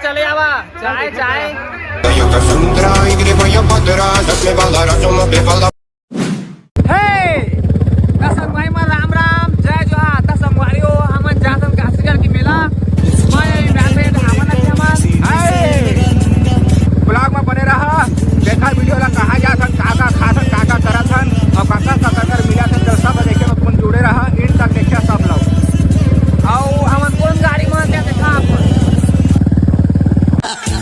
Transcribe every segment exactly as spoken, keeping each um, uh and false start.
चले आवा, चाय, चाय। Hey! त संगवारी मन राम राम, जय जोहार। त संगवारी हो, हमन जाथन काशीगढ़ के मेला। मैं अभी बैठ रहे थे, हमन अभी हमन। Hey! Vlog में बने रहा, देखा video ला, कहाँ जाथन, का का खाथन, का का करथन, और का का कर कर मिलथन, तो सब देखे में अपन जुड़े रहा, end तक देखिए सब लोग। और हमन कौन गाड़ी में आते देखा आप।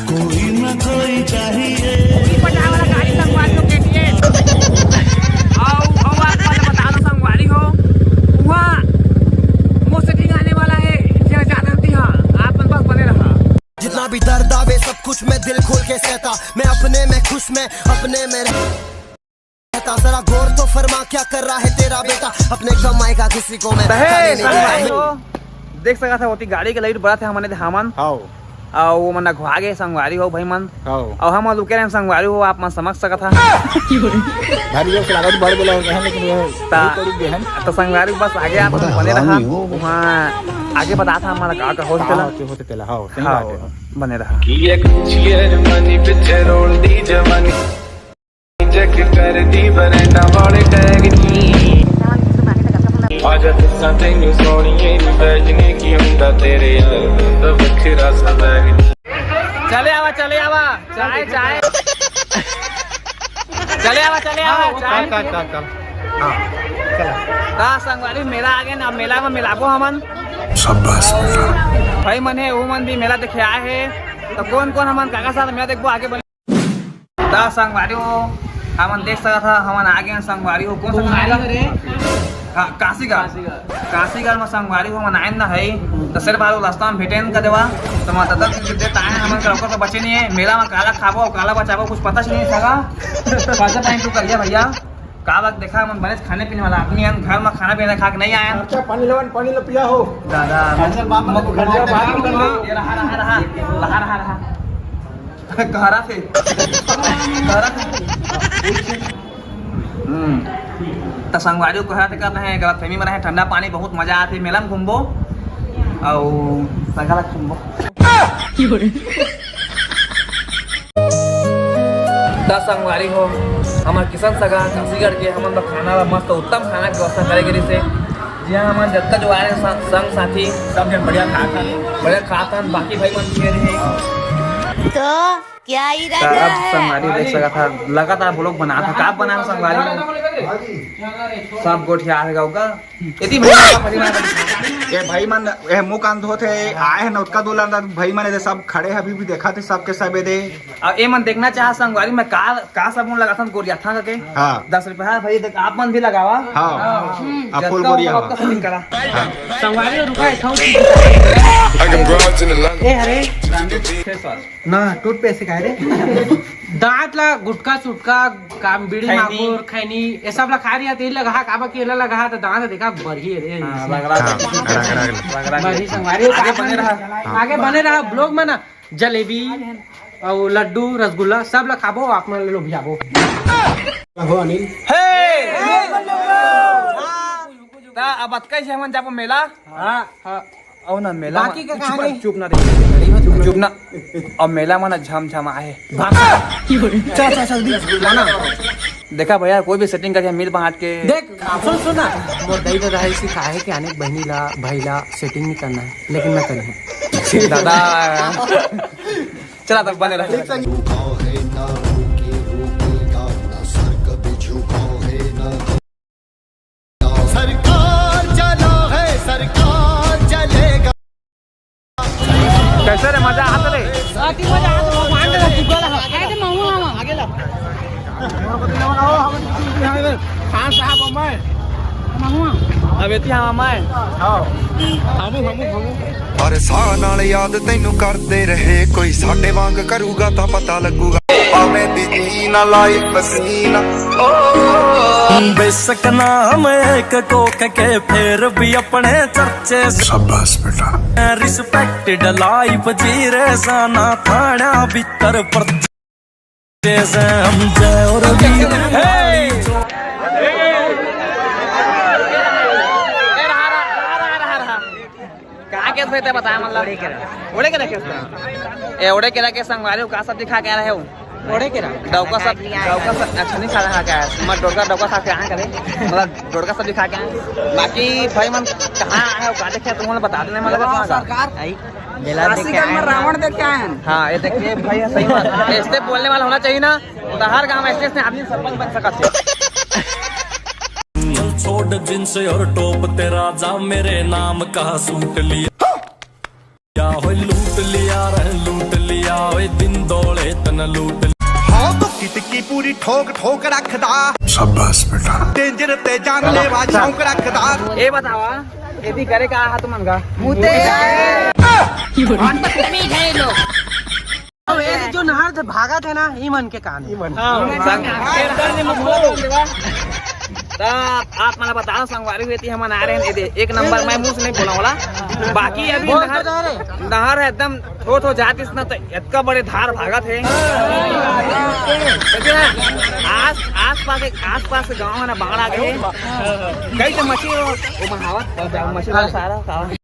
कोई ना कोई चाहिए। पूरी पटावे वाला गाड़ी संगवारी हो, के टी एम। आओ, आओ, आप वाले बता दो संगवारी हो। वहाँ वो setting आने वाला है, क्या जानती हाँ, आप मन बस बने रहा। जितना भी दर्द आवे, सब कुछ मैं दिल खोल के सहता। मैं अपने में खुश, मैं अपने में रहता। जरा गौर तो फरमा, क्या कर रहा है तेरा बेटा? अपने कमाई का किसी को मैं बहन, खाने नहीं बहन देता। हो। देख सकत हव, ओती गाड़ी के light बरत हे, हमन दे हमन। हाव। अउ वो मन घुआ गे संगवारी हो भाई मन। हाव। अउ हमन लुके रहे संगवारी हो, आप मन समझ सकत हव। भारी जोर से लागत बड़ बोला हो गए हैं, लेकिन वो ता-, थोड़ी देहन। तो संगवारी बस आगे आप मन बने रहा। वहाँ आगे बता था हमारा का, का होते का तेला। होते, होते तेला, हाव, सही हाव, बात है। बने रहा। चले आवा, चले आवा, चाय, चाय। चले आवा, चले आवा, चाय। चल, चल, चल, चल। हाँ, चल। का संगवारी, मेला आगे ना, मेला में मिलाबो हमन। शाबाश बेटा। भाई मन हे, वो मन भी मेला देखे आए हे। तो कौन कौन हमन काका साथ मेला देखबो आगे बढ़। त संगवारी हो, हमन देख सकत हव, हमन आ गेन संगवारी हो। कौन सा गाड़ी रे? हाँ, काशीगढ़। काशीगढ़। काशीगढ़ में संगवारी हो, हमन आएन न हई, त शेर भालू रास्ता में भेटेन का देवा, त मैं दादा के दे ताए हमन का ओकर से बचे नहीं है। मेला में काला खाबो, काला बचाबो, कुछ पता नहीं सका। खर्चा पानी तू करिया भैया, का बात देखा, हमन बने खाने पीने वाला आदमी हन, घर में खाना पीना खा के नहीं आए। अच्छा, पानी लेवन, पानी ले पिया हो। दादा, खर्चा बाप, खर्चा बाप। ये रहा, रहा, रहा, रहा, रहा, रहा। कहरा थे। कहरा थे। हम्म। त संगवारी हो कहरा थे, कहते हैं, गलतफहमी में रहे, ठंडा पानी बहुत मजा आथे, मेला में घूमबो। अउ सगला घूमबो। त संगवारी हो, हमर किशन सगा काशीगढ़ के हमन बर खाना ला मस्त उत्तम खाना के व्यवस्था करे गे रिहिसे। जिहां हमन जतका जो आए रहे सा-, संग साथी, सब जन बढ़िया खात हन। बढ़िया खात हन, बाकी भाई मन भी रहे। तो क्या त इरादा अब है? संगवारी देख सकत हव, लगातार vlog बनात हव। का बनात हव संगवारी हो? सब गोठिया हे गाँव का। एती भाई मन, भाई मन। ए भाई मन, ए मुंह कान धोत हे, आए हे नौतका दूल्हा अंदर, भाई मन एदे सब खड़े हे, अभी भी देखत हे सबके सब एदे। अब ए मन देखना चाहा संगवारी में का, का साबुन लगाथन गोरियाथन करके। हाँ। दस रुपया भाई, देख आप मन भी लगावा। हाँ। हम्म। आप फुल जतका गोरिया हो, हो। आपका setting करा। हाँ। संगवारी रुका, एक ठो। ए हरे। ना, toothpaste काय रे? दांत ला गुटखा सुटखा, काम बीड़ी, खैनी। माकुर, खैनी, ये सब ला खा रही है, तेल लगा, काबा केला लगा, तो दांत देखा, बढ़िया रे। हाँ, रगड़ा, हाँ, रगड़ा, रगड़ा। बढ़िया संगवारी, आगे बने रहा। आगे बने रहा, vlog में ना, जलेबी, और लड्डू, रसगुल्ला, सब ला खाबो, आप मन लो भी आबो। हो अनिल। हे! ता अब अतका ही हमन जाबो मेला। हाँ। हाँ। अउ ना मेला बाकी में का चुप, कहानी? चुप ना रे। चुप ना। अब मेला में ना झमझम आहे। भाग। चल, चल, चल, दी। ना, ना। देखा भैया, कोई भी setting करिया, मिल बांट के। देख, सुन, सुन ना। मोर दाई ददा हे सिखाए हे कि आने बहिनी ला, भाई ला setting नहीं करना है, लेकिन मैं करी हूँ। दादा। चला तब बने रहे। सरकार चला है, सरकार चलेगा। कैसे रे, मजा आता रे? अति मजा आता, भगवान का चुका लगा। ऐसे महुआ हवा। खान साहब, अब एती हम आए। हाँ। हमू, हमू, हमू। हर ਸਾਹ ਨਾਲ ਯਾਦ ਤੈਨੂੰ ਕਰਦੇ ਰਹੇ, ਕੋਈ ਸਾਡੇ ਵਾਂਗ ਕਰੂਗਾ ਤਾਂ ਪਤਾ ਲੱਗੂਗਾ। ਭਾਵੇਂ ਬਿਜਲੀ ਨਾ ਲਾਈ ਪਸੀਨਾ। बेशक नाम एक कोक के, फिर भी अपने चर्चे से। शाबाश बेटा। Respected life जी रे, जाना थाना भीतर पर्चे से। हम जय और वीर। कहाँ के थे, बता मन ला। ओड़े केरा। ओड़े केरा के था? ए, ओड़े केरा के संगवारी हो, का सब्जी खा के आ रहे हो? ओड़े केरा। डौका सब, डौका सब, अच्छा, नहीं खा रहा क्या? मैं डोड़का, डौका खा के आए करे। मतलब, डोड़का सब्जी खा के आए। बाकी भाई मन कहाँ आए हो, का देखे, तुम लोग बता देना, मतलब, कहाँ का? सरकार। आई, बेला काशी देखे गंज में आए हैं। रावण देखे आए हैं। हाँ, ये देखिए भाई, सही बात। ऐसे बोलने वाला होना चाहिए ना, तो हर गांव ऐसे, ऐसे आदमी सरपंच बन सकते हैं। चल छोड़ जींस और टॉप, तेरा जा मेरे नाम का सूट लिया। या होए लूट लिया रे, लूट लिया ओए, दिन दौड़े तन लूट लिया। हाँ तो किटकी पूरी ठोक ठोक रखदा। शाबाश बेटा। डेंजर ते जानलेवा शौक रखदा। ए बतावा, खेती करे का हाथ मन का? मुते। अब ये जो नहर से भागत है ना, ई मन के कहानी। हाँ, संग-, संग-, त आप मन ला बताओ, संगवारी हुए थी, हमन आ रहे हैं, ये दे, एक नंबर मैं मुंह से नहीं बोला वाला, बाकी अभी बोल तो नहर, जा रहे। नहर है एकदम थो थो जात इसना, तो इतना बड़े धार भागत है। देखिए ना, आस, आस पास के, आस पास के गांव में ना बाढ़ आ गए, कई तो मछली हो, वो बहावत, मछली सारा, सारा।